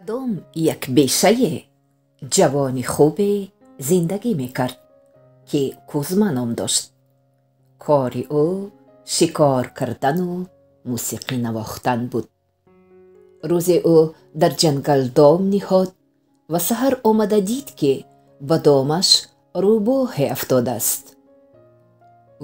Кадом як бешае ҷавони хубе зиндагӣ мекард, ки Кузма ном дошт. Кори ӯ шикор кардану мусиқӣ навохтан буд. Рӯзе ӯ дар ҷангал дом ниҳод ва саҳар омада дид, ки ба домаш рӯбоҳе афтодааст.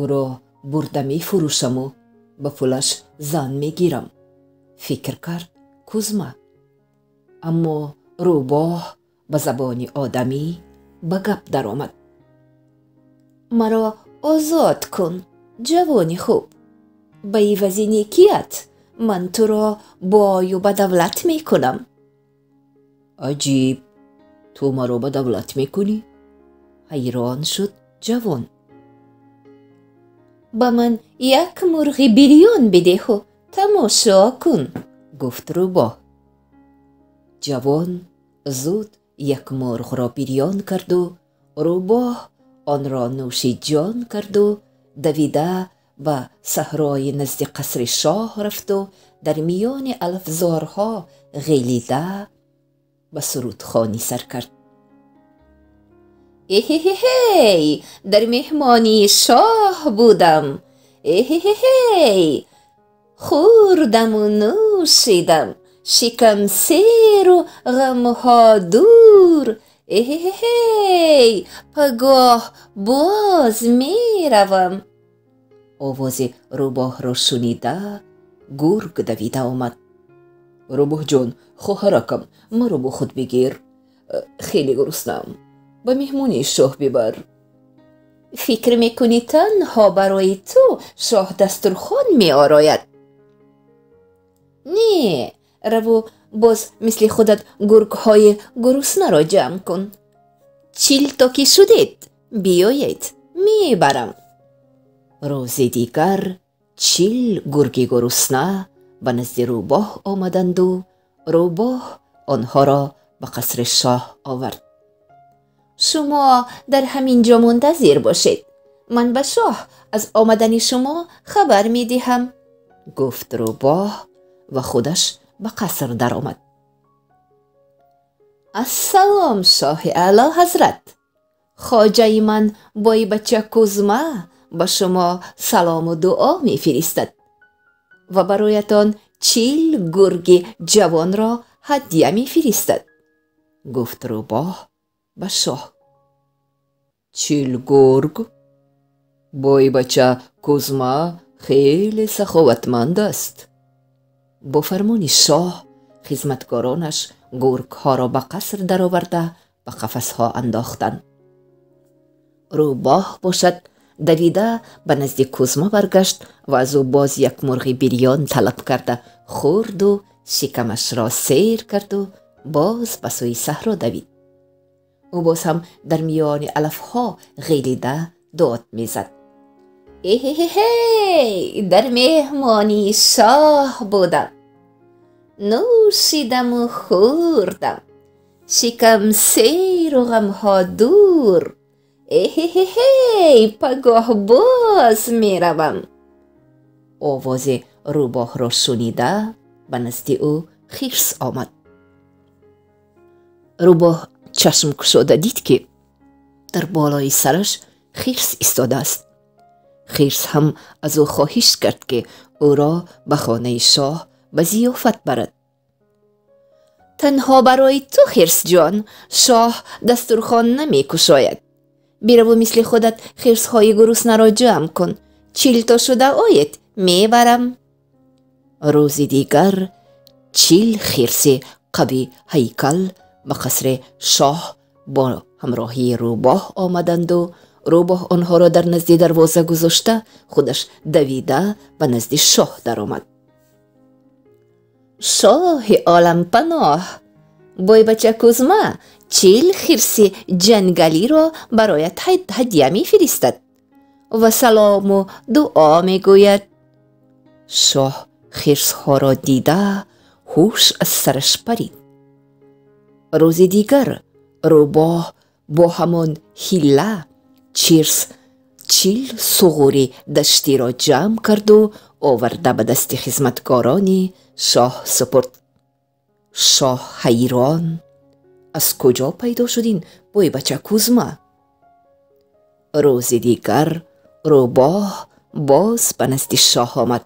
Ӯро бурда мефурӯшаму ба пулаш зан мегирам, фикр кард Кузма. Аммо рӯбоҳ ба забони одамӣ ба гап даромад. Маро озод кун, ҷавони хуб. Ба ивази некият ман туро бою ба давлат мекунам. Аҷиб, ту маро ба давлат мекунӣ? Ҳайрон шуд ҷавон. Ба ман як мурғи бирён бидеҳу тамошо кун, гуфт рӯбоҳ. Ҷавон зуд як мурғро бирён карду рӯбоҳ онро нӯши ҷон карду давида ба саҳрои назди қасри шоҳ рафту дар миёни алафзорҳо ғелида ба сурудхонӣ сар кард. Эҳеҳеҳей, дар меҳмонии шоҳ будам. Эҳеҳеҳей, хӯрдаму нӯшидам, шикам серу ғамҳо дур. Эҳеҳеҳей, пагоҳ боз меравам. Овози рӯбоҳро шунида гург давида омад. Рӯбоҳҷон, хоҳаракам, маро бо худ бигир. Хеле гуруснам. Ба меҳмонии шоҳ бибар. Фикр мекунӣ, танҳо барои ту шоҳ дастурхон меорояд? Не, раву боз мисли худат гургҳои гуруснаро ҷамъ кун. 40 то ки шудед, биёед, мебарам. Рӯзи дигар 40 гурги гурусна ба назди рӯбоҳ омаданду рӯбоҳ онҳоро ба қасри шоҳ овард. Шумо дар ҳамин ҷо мунтазир бошед. Ман ба шоҳ аз омадани шумо хабар медиҳам, гуфт рӯбоҳ ва худаш ба қаср даромад. Ассалом, шоҳи аъло ҳазрат. Хоҷаи ман бойбача Кузма ба шумо салому дуо мефиристад ва бароятон 40 гурги ҷавонро ҳадя мефиристад, гуфт рӯбоҳ ба шоҳ. 40 гург? Бойбача Кузма хеле саховатманд аст. Бо фармони шоҳ хизматкоронаш гургҳоро ба қаср дароварда ба қафасҳо андохтанд. Рӯбоҳ бошад, давида ба назди Кузма баргашт ва аз ӯ боз як мурғи бирён талаб карда хӯрду шикамашро сер карду боз ба сӯи саҳро давид. Ӯ боз ҳам дар миёни алафҳо ғелида дод мезад. Эҳеҳеҳей, дар меҳмонии шоҳ будам. Нӯшидаму хӯрдам, шикам серу ғамҳо дур. Эҳеҳеҳей, пагоҳ боз меравам. Овози рӯбоҳро шунида ба назди ӯ хирс омад. Рӯбоҳ чашм кушода дид, ки дар болои сараш хирс истодааст. Хирс ҳам аз ӯ хоҳиш кард, ки ӯро ба хонаи шоҳ ба зиёфат барад. Танҳо барои ту, хирсҷон, шоҳ дастурхон намекушояд. Бираву мисли худат хирсҳои гуруснаро ҷамъ кун. 40 то шуда оед, мебарам. Рӯзи дигар 40 хирси қавӣ ҳайкал ба қасри шоҳ бо ҳамроҳии рӯбоҳ омаданду рӯбоҳ онҳоро дар назди дарвоза гузошта, худаш давида ба назди шоҳ даромад. Шоҳи олампаноҳ, бойбача Кузма 40 хирси ҷангалиро бароят ҳадя мефиристад ва салому дуо мегӯяд. Шоҳ хирсҳоро дида ҳуш аз сараш парид. Рӯзи дигар рӯбоҳ бо ҳамон ҳилла чирс 40 суғури даштиро ҷамъ карду оварда ба дасти хизматкорони шоҳ супурд. Шоҳ ҳайрон: аз куҷо пайдо шуд ин бойбача Кузма? Рӯзи дигар рӯбоҳ боз ба назди шоҳ омад.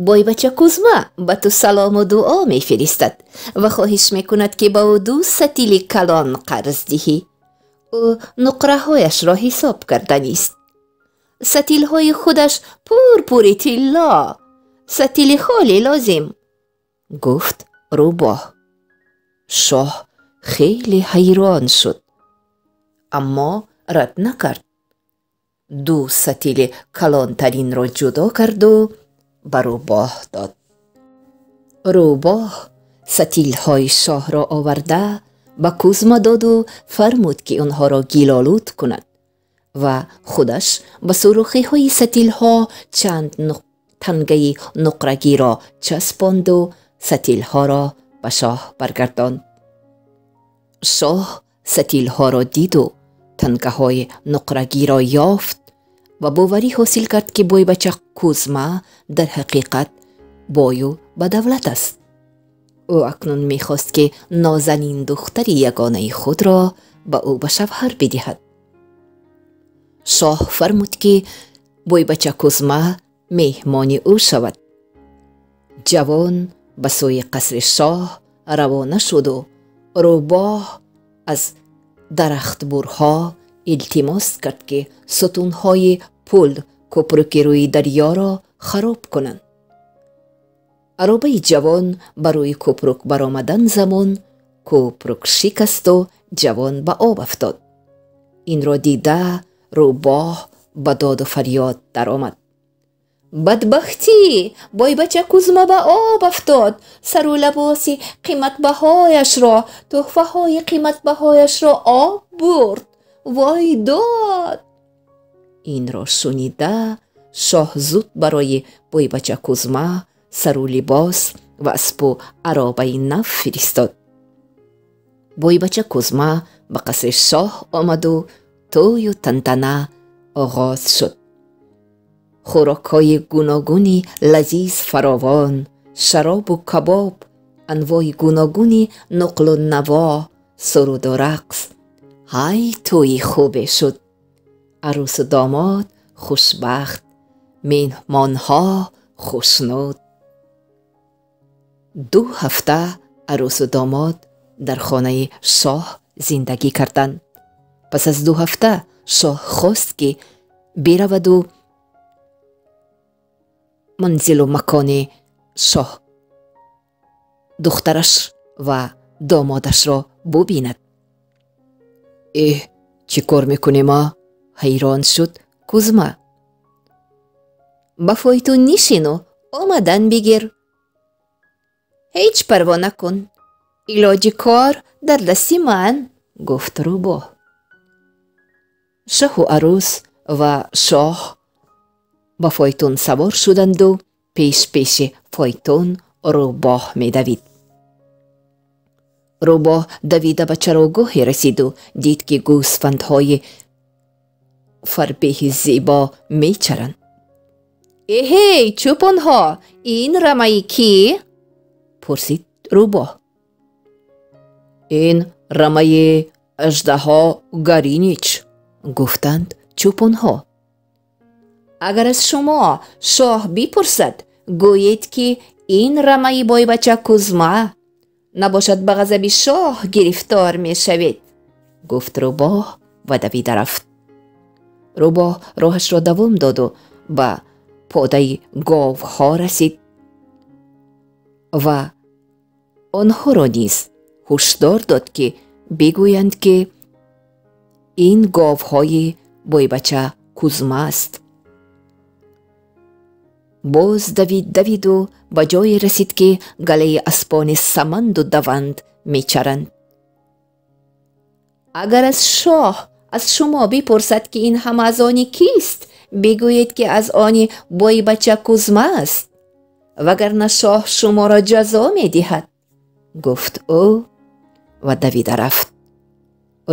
Бойбача Кузма ба ту салому дуо мефиристад ва хоҳиш мекунад, ки ба ӯ 2 сатили калон қарз диҳӣ. Ӯ нуқраҳояшро ҳисоб карданист. Сатилҳои худаш пурпури тилло, сатили холӣ лозим, гуфт рӯбоҳ. Шоҳ хеле ҳайрон шуд, аммо рад накард. 2 сатили калонтаринро ҷудо карду ба рӯбоҳ дод. Рӯбоҳ сатилҳои шоҳро оварда ба Кузма доду фармуд, ки онҳоро гилолуд кунад ва худаш ба сурохиҳои сатилҳо чанд тангаи нуқрагиро часпонду сатилҳоро ба шоҳ баргардонд. Шоҳ сатилҳоро диду тангаҳои нуқрагиро ёфт ва боварӣ ҳосил кард, ки бойбача Кузма дар ҳақиқат бою ба давлат аст. Ӯ акнун мехост, ки нозанин духтари ягонаи худро ба ӯ ба шавҳар бидиҳад. Шоҳ фармуд, ки бойбача Кузма меҳмони ӯ шавад. Ҷавон ба сӯи қасри шоҳ равона шуду рӯбоҳ аз дарахтбурҳо илтимос кард, ки сутунҳои пул кӯпруки рӯи дарёро хароб кунанд. Аробаи ҷавон ба рӯи кӯпрук баромадан замон кӯпрук шикасту ҷавон ба об афтод. Инро дида рӯбоҳ ба доду фарёд даромад. Бадбахтӣ! Бойбача Кузма ба об афтод. Сару либоси қиматбаҳояшро, тӯҳфаҳои қиматбаҳояшро об бурд. Вой дод! Инро шунида шоҳ зуд барои бойбача Кузма сару либос ва аспу аробаи нав фиристод. Бойбача Кузма ба қасри шоҳ омаду тӯю тантана оғоз шуд. Хӯрокҳои гуногуни лазиз фаровон, шаробу кабоб, анвои гуногуни нуқлу наво, суруду рақс. Ҳай тӯи хубе шуд. Арӯсу домод хушбахт, меҳмонҳо хушнуд. 2 ҳафта арӯсу домод дар хонаи шоҳ зиндагӣ карданд. Пас аз 2 ҳафта шоҳ хост, ки бираваду манзилу макони шоҳ духтараш ва домодашро бубинад. Эҳ, чӣ кор мекунем, а? Ҳайрон шуд Кузма. Ба фойтун нишину омадан бигир. Ҳеҷ парво накун, илоҷи кор дар дасти ман, гуфт рӯбоҳ. Шоҳу арӯс ва шоҳ ба фойтун савор шуданду пеш-пеши фойтун рӯбоҳ медавид. Рӯбоҳ давида ба чарогоҳе расиду дид, ки гӯсфандҳои фарбеҳи зебо мечаранд. Эҳей, чӯпонҳо, ин рамаи кӣ? Пурсид рӯбоҳ. Ин рамаи аждаҳо Гаринич, гуфтанд чӯпонҳо. Агар аз шумо шоҳ бипурсад, гӯед, ки ин рамаи бойбача Кузма, набошад ба ғазаби шоҳ гирифтор мешавед, гуфт рӯбоҳ ва давида рафт. Рӯбоҳ роҳашро давом доду ба подаи говҳо расид ва онҳоро низ ҳушдор дод, ки бигӯянд, ки ин говҳои бойбача Кузма аст. Боз давид давиду ба ҷое расид, ки галаи аспони саманду даванд мечаранд. Агар аз шоҳ аз шумо бипурсад, ки ин ҳама аз они кист, бигӯед, ки аз они бойбача Кузма аст, вагарна шоҳ шуморо ҷазо медиҳад, гуфт ӯ ва давида рафт.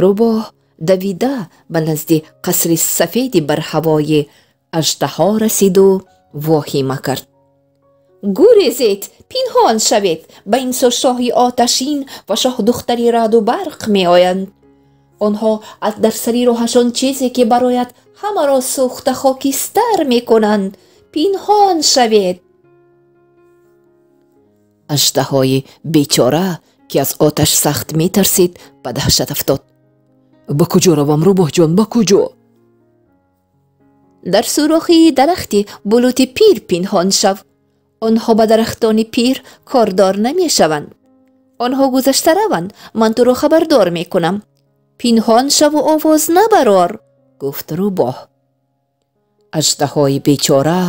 Рӯбоҳ давида ба назди қасри сафеди барҳавои аждаҳо расиду воҳима кард. Гурезед, пинҳон шавед, ба ин сӯ шоҳи оташин ва шоҳдухтари раъду барқ меоянд. Онҳо аз дар сари роҳашон чизе ки барояд ҳамаро сӯхта хокистар мекунанд. Пинҳон шавед. Аждаҳои бечора, ки аз оташ сахт метарсид, ба даҳшат афтод. Ба куҷо равам, рӯбоҳҷон, ба куҷо? Дар сӯрохии дарахти булути пир пинҳон шав. Онҳо ба дарахтони пир кордор намешаванд. Онҳо гузашта раванд, ман туро хабардор мекунам. Пинҳон шаву овоз набарор, гуфт рӯбоҳ. Аждаҳои бечора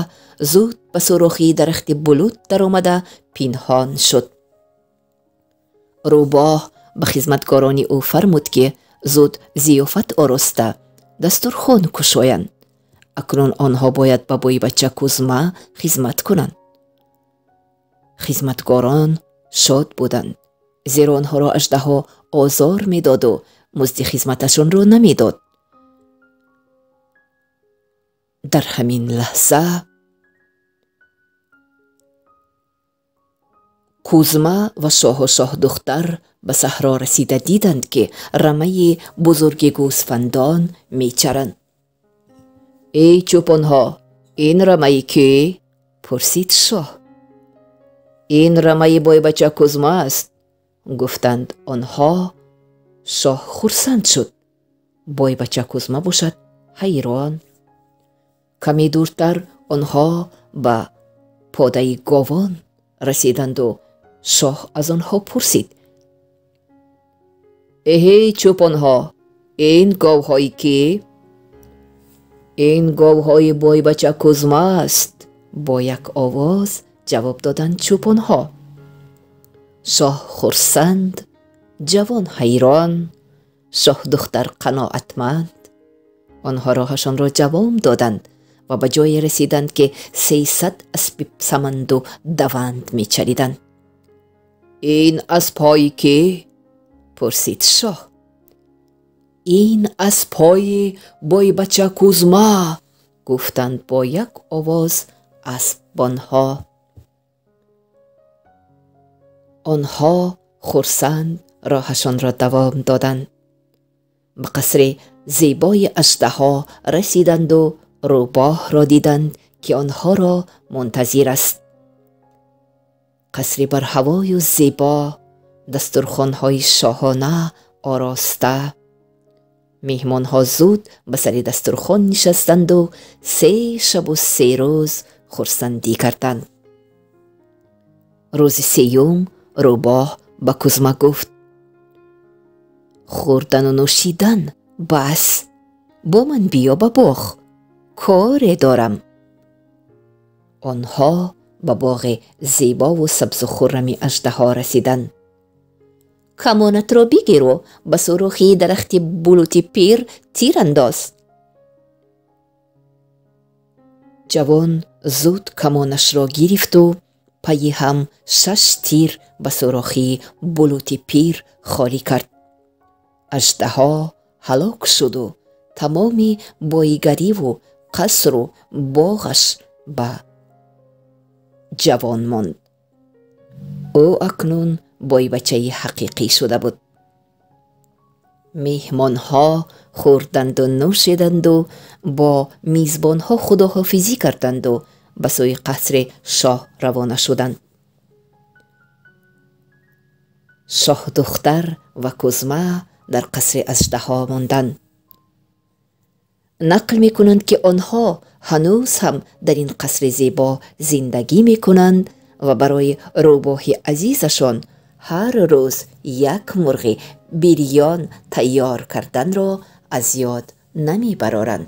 зуд ба сӯрохии дарахти булут даромада пинҳон шуд. Рӯбоҳ ба хизматгорони ӯ фармуд, ки зуд зиёфат ороста дастурхон кушоянд. Акнун онҳо бояд ба бойбача Кузма хизмат кунанд. Хизматгорон шод буданд, зеро онҳоро аждаҳо озор медоду музди хизматашонро намедод. Дар ҳамин лаҳза Кузма ва шоҳу шоҳдухтар ба саҳро расида диданд, ки рамаи бузурги гӯсфандон мечаранд. Эй чӯпонҳо, ин рамаи кӣ? Пурсид шоҳ. Ин рамаи бойбача Кузма аст, гуфтанд онҳо. Шоҳ хурсанд шуд. Бойбача Кузма бошад ҳайрон. Каме дуртар онҳо ба подаи говон расиданду шоҳ аз онҳо пурсид: эҳей чӯпонҳо, ин говҳои кӣ? Ин говҳои бойбача Кузма аст, бо як овоз ҷавоб доданд чӯпонҳо. Шоҳ хурсанд, ҷавон ҳайрон, шоҳдухтар қаноатманд. Онҳо роҳашонро ҷавом доданд ва ба ҷое расиданд, ки 300 аспи саманду даванд мечариданд. Ин аспҳои кӣ? Пурсид шоҳ. Ин аспҳои бойбача Кузма, гуфтанд бо як овоз аспбонҳо. Онҳо хурсанд роҳашонро давом доданд. Ба қасри зебои аждаҳо расиданду рӯбоҳро диданд, ки онҳоро мунтазир аст. Қасри барҳавою зебо, дастурхонҳои шоҳона ороста. Меҳмонҳо зуд ба сари дастурхон нишастанду 3 шабу 3 рӯз хурсандӣ карданд. Рӯзи сеюм рӯбоҳ ба Кузма гуфт: хӯрдану нӯшидан бас, бо ман биё ба боғ, коре дорам. Онҳо ба боғи зебову сабзу хуррами аждаҳо расиданд. Камонатро бигиру ба сӯрохии дарахти булути пир тир андоз. Ҷавон зуд камонашро гирифту пайи ҳам 6 тир ба сӯрохии булути пир холӣ кард. Аждаҳо ҳалок шуду тамоми боигариву қасру боғаш ба ҷавон монд. Ӯ акнун бойбачаи ҳақиқӣ шуда буд. Меҳмонҳо хӯрданду нӯшиданду бо мизбонҳо худоҳофизӣ карданду ба сӯи қасри шоҳ равона шуданд. Шоҳдухтар ва Кузма дар қасри аждаҳо монданд. Нақл мекунанд, ки онҳо ҳанӯз ҳам дар ин қасри зебо зиндагӣ мекунанд ва барои рӯбоҳи азизашон ҳар рӯз як мурғи бирён тайёр карданро аз ёд намебароранд.